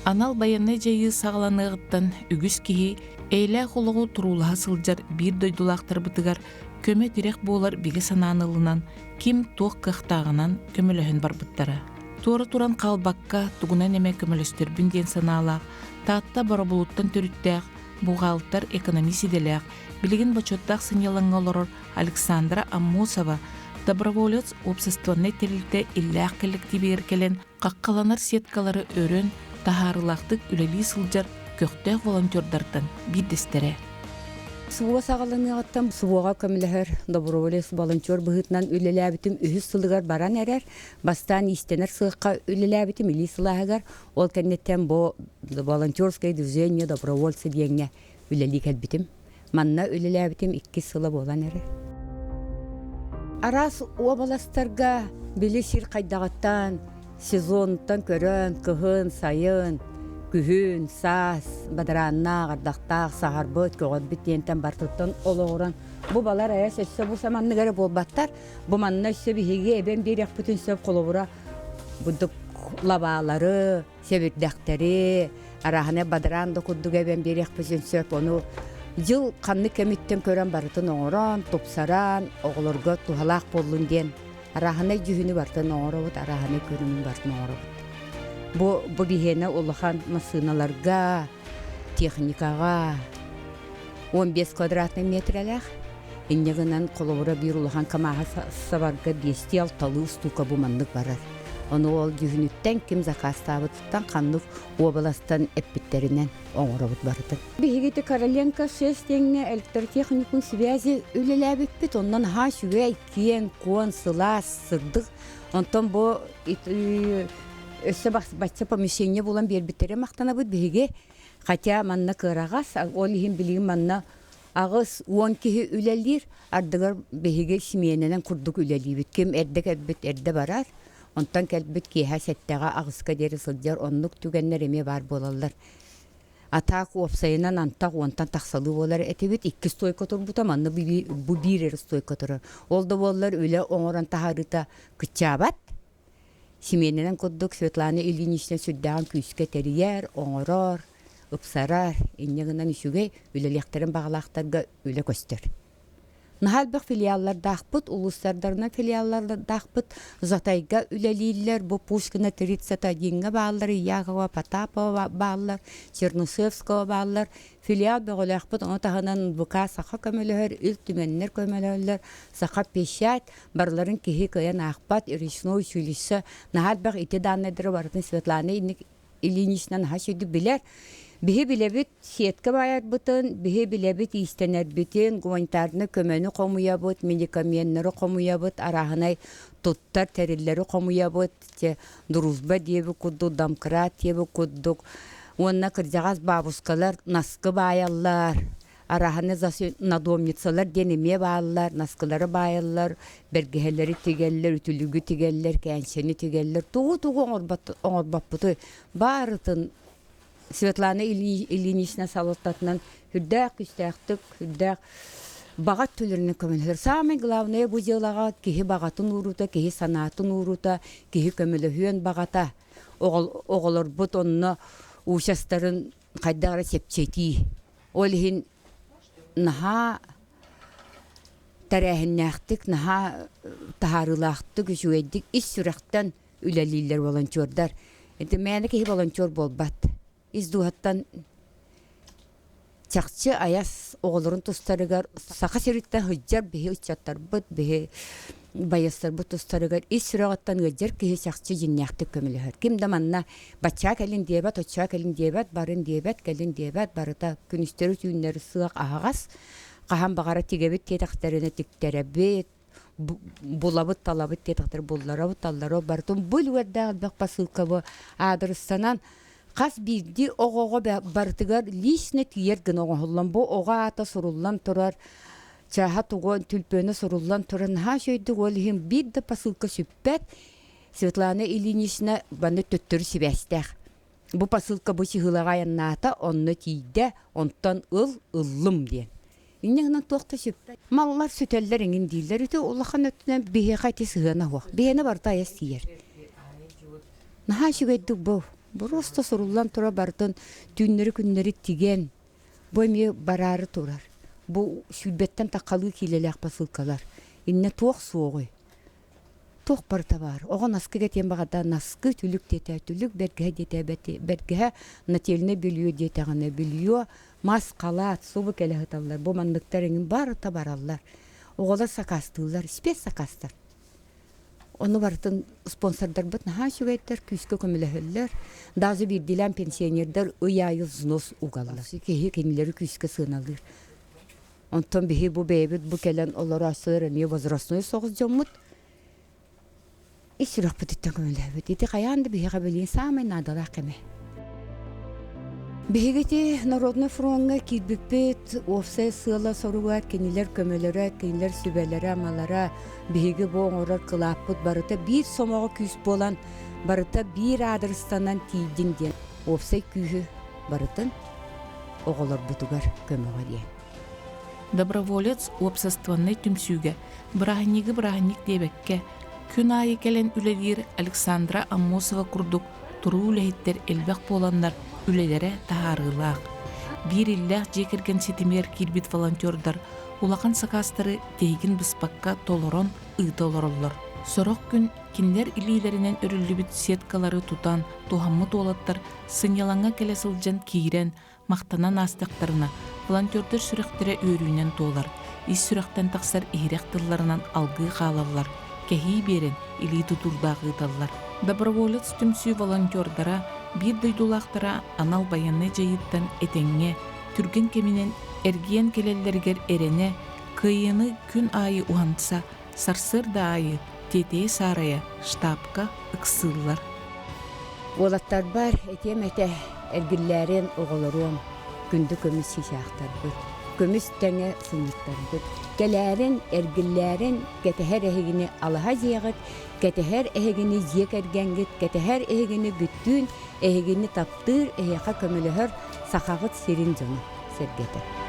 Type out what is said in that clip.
Анал байыаннай дьайыы саҕаланыаҕыттан үгүс киһи эйэлээх олоҕу туруулаһа сылдьар биир дойдулаахтарбытыгар көмө-тирэх буолар бигэ санааны ылынан, ким туох кыахтааҕынан көмөлөһөн барбыттара. Туора туран хаалбакка тугунан эмэ көмөлөстөрбүн диэн санаалаах Таатта Боробулуттан төрүттээх бухгалтер экономист идэлээх, билигин бочуоттаах сынньалаҥҥа олорор Александра Аммосова доброволец уопсастыбаннай тэрилтэ иллээх кэллэктиибигэр кэлэн хаххаланар сеткалары өрөн, таһаарыылаахтык үлэлии сылдьар көхтөөх волонтердартан биирдэстэрэ. СВО саҕаланыаҕыттан СВО-ҕа көмөлөһөр доброволец волонтер быһыытынан үлэлээбитим үһүс сылыгар баран эрэр. Бастаан иистэнэр сыахха үлэлээбитим илии сылааһыгар. Ол кэнниттэн бу волонтерское движение добровольцы диэҥҥэ үлэлии кэлбитим. Манна үлэлээбитим иккис сыла буолан эрэр. Араас уобаластарга били сир хайдаҕыттан, сезонтан көрөн, кыһын, сайын, күһүн, саас, бадарааннаах, ардахтаах, саһарбыт, көҕөрбүт диэнтэн барытыттан олоҕуран бу балар айас өссө бу саманныгар буолбаттар. Бу манна өссө биһиги эбэн биэриэхпитин сөп холобура бурдук лабаалары, сэбирдэхтэри, арааһынай бадараан да курдук эбэн биэриэхпитин сөп. Ону дьыл ханнык кэмиттэн көрөн барытын оҥорон, тупсаран, оҕолорго туһалаах буоллун диэн арааһынай дьүһүнү барытын оҥоробут, арааһынай көрүҥүн барытын оҥоробут. Бу, бу биһиэнэ улахан массыыналарга, техникаҕа 15 квадратный метрэлээх. Инньэ гынан холобура биир улахан камааһы сабарга биэстии алталыы устуука бу маннык барар. Ону ол дьүһүнүттэн ким заказтаабытыттан ханнык уобаластан эппиттэринэн оҥоробут барытын. Биһиги Короленко 6 диэҥҥэ электротехникум связи үлэлээбиппит. Онон наһаа үчүгэй, киэҥ, куон, сылаас, сырдык. Онтон бу өссө бачча помещение булан биэрбиттэрэ махтанабыт биһиги. Хотя манна кыараҕас, ол иһин билигин манна 80 киһи үлэлиир, ардыгар биһиги симиэнэнэн курдук үлэлиибит. Ким эрдэ кэлбит эрдэ барар, онтон кэлбит киэһэ сэттэҕэ аҕыска диэри сылдьар оннук түгэннэр эмиэ баар буолаллар. Атаак уопсайынан антах уонтан тахсалыы буолар этибит. Икки стойка турбута, манна бу биир эрэ стойка турар. Ол да буоллар үлэ оҥорон таһаарыыта кыччаабат. Симиэнэнэн курдук Светлана Ильинична сүрдээҕин күүскэ тэрийэр, оҥорор, ыпсарар, инньэ гынан үчүгэй үлэлиэхтэрин баҕалаахтарга үлэ көстөр. Наһаа элбэх филиаллардаахпыт, улуустардарынан филиаллардаахпыт. Затайга үлэлииллэр, бу Пушкина 31-ҥа бааллар, Якова Потапова бааллар, Чернышевского бааллар. Филиал бөҕөлөөхпүт, ону таһынан НВК Саха көмөлөһөр, Ил Түмэннэр көмөлөһөллөр, Саха печать, барыларын киһи кыайан аахпат, речной училище наһаа элбэх ити дааннайдары барытын Светлана Ильинична наһаа үчүгүйдүк билэр. Биһи билэбит сетка баайарбытын, биһи билэбит иистэнэрбитин, гуманитарнай көмөнү хомуйабыт, медикаменнары хомуйабыт, арааһынай туттар тэриллэри хомуйабыт, дружба диэбит курдук, домкрат диэбит курдук. Уонна кырдьаҕас бабушкалар наскы баайаллар, Араһаны надомницалар диэн эмиэ бааллар, наскылары баайаллар, бэргэһэлэри тигэллэр, үтүлүгү тигэллэр, кээнсэни тигэллэр. Тугу-тугу оҥорбоппутуй? Барытын Светлана Ильинична салалтатынан үрдээх күүстээхтик, үрдээх баҕа өттүлэринэн көмөлөһөр. Самое главное бу дьыалаҕа киһи баҕатын уурута, киһи санаатын уурута, киһи көмөлөһүөн баҕата. Оҕолорбут онно участарын хайдах эрэ чэпчэтии. Ол иһин наһаа тэрээһиннээхтик, наһаа таһаарыылаахтык, үчүгэйдик ис сүрэхтэн үлэлииллэр волонтердар. Ити мээнэ киһи волонтер буолбат. Ис дууһаттан чахчы айас оҕолорун тустарыгар Саха сириттэн сылдьар биһи ыччаттарбыт, биһи байыастарбыт тустарыгар ис сүрэҕиттэн ыалдьар киһи чахчы дьиҥнээхтик көмөлөһөр. Ким да манна баччаа кэлин диэбэт, оччоо кэлин диэбэт, барын диэбэт, кэлин диэбэт, барыта күнүстэри-түүннэри сыах аһаҕас. Хаһан баҕара тигэбит диэтэхтэринэ тиктэрэбит, булабыт, талабыт диэтэхтэр булларабыт, талларабыт, барытын бу үлүгэрдээх элбэх посылка бу аадырыстанан хас биирдии оҕоҕо барытыгар лично тиийэр гына оҥоһуллан бу оҕо аата суруллан турар чааһа тугу түлпүөнэ суруллан турар наһаа үчүгэйдик ол иһин биир да посылка сүппэт Светлана Ильинична манна төттөрү сибээстээх бу посылка бу чыһыылаҕа айаннаата онно тиийдэ онтон ыл ыллым диэн инньэ гынан туох да сүппэт маллар сүтэллэр эҥин дииллэр ити улахан өттүнэн биһиэхэ ити сыһыана суох биһиэнэ барыта айас тиийэр наһаа үчүгэйдик бу. Боруоста суруллан тура барытын түүннэри-күннэри тигэн, бу эмиэ бараары турар. Бу сүүрбэттэн таххалыы киилэлээх посылкалар. Иннэ туох суоҕуй? Туох барыта баар. Оҕо наскы кэтиэн баҕарда наскы, түлүк диэтэ түлүк, бэргэһэ диэтэ бэргэһэ, нательное белье диэтэҕинэ белье, мас, халаат, субу кэлэ сыталлар. Бу манныктар эҥин барыта бараллар. Оҕолор сакаастыыллар, спецсакаастар. Ону барытын спонсордарбыт наһаа үчүгэйдэр, күүскэ көмөлөһөллөр. Даже биирдиилээн пенсионердар ый аайы взнос угаллар. Киһи кинилэри күүскэ сыаналыыр. Онтон биһи бу бэйэбит бу кэлэн олорооччулар эмиэ возрастной соҕус дьоммут. Ис сүрэхпититтэн көмөлөһөбүт. Ити хайаан да биһиэхэ билигин саамай наадалаах кэмэ. Биһиги ити Народнай фроҥҥа киирбиппит уопсай сыала-соруга кинилэр көмөлөрө, кинилэр сүбэлэрэ-амалара, биһиги бу оҥорор кылааппыт барыта биир сомоҕо күүс буолан, барыта биир аадырыстанан тиийдин диэн уопсай күүһү барытын оҕолорбутугар көмөҕө диэн. Доброволец уопсастыбаннай түмсүүгэ бырааһынньыгы бырааһынньык диэбэккэ, күн аайы кэлэн үлэлиир Александра Аммосова курдук туруу үлэһиттэр элбэх буоланнар үлэлэрэ таһаарыылаах. Биир иллээх дьиэ кэргэн ситимигэр киирбит волонтердар улахан сакаастары тиһигин быспакка толорон ыыта олороллор. Сорох күн кинилэр илиилэринэн өрүллүбүт сеткалары тутан туһаммыт уолаттар сынньалаҥҥа кэлэ сылдьан киирэн махтанан аастахтарына, волонтердар сүрэхтэрэ үөрүүнэн туолар, ис сүрэхтэн тахсар иһирэх тылларынан алгыы хаалаллар, кэһии биэрэн илии тутуурдаах ыыталлар. Доброволец түмсүү волонтердара биир дойдулаахтара анал байыаннай дьайыыттан этэҥҥэ, түргэн кэминэн эргийэн кэлэллэригэр эрэнэ, кыайыыны күн аайы уһанса, сарсыарда аайы тиэтэйэ-саарайа штабка ыксыыллар. Уолаттарбар этиэм этэ, эргиллээрин оҕолоруом, күндү көмүс чыычаахтарбыт, көмүс тэҥэ сымыыттарбыт, кэлээрин, эргиллээрин, кэтэһэр эһигини алаһа дьиэҕит, кэтэһэр эһигини дьиэ кэргэҥҥит, кэтэһэр эһигини бүттүүн, эһигини таптыыр, эһиэхэ көмөлөһөр сахаҕыт сирин дьоно, сэргэтэ.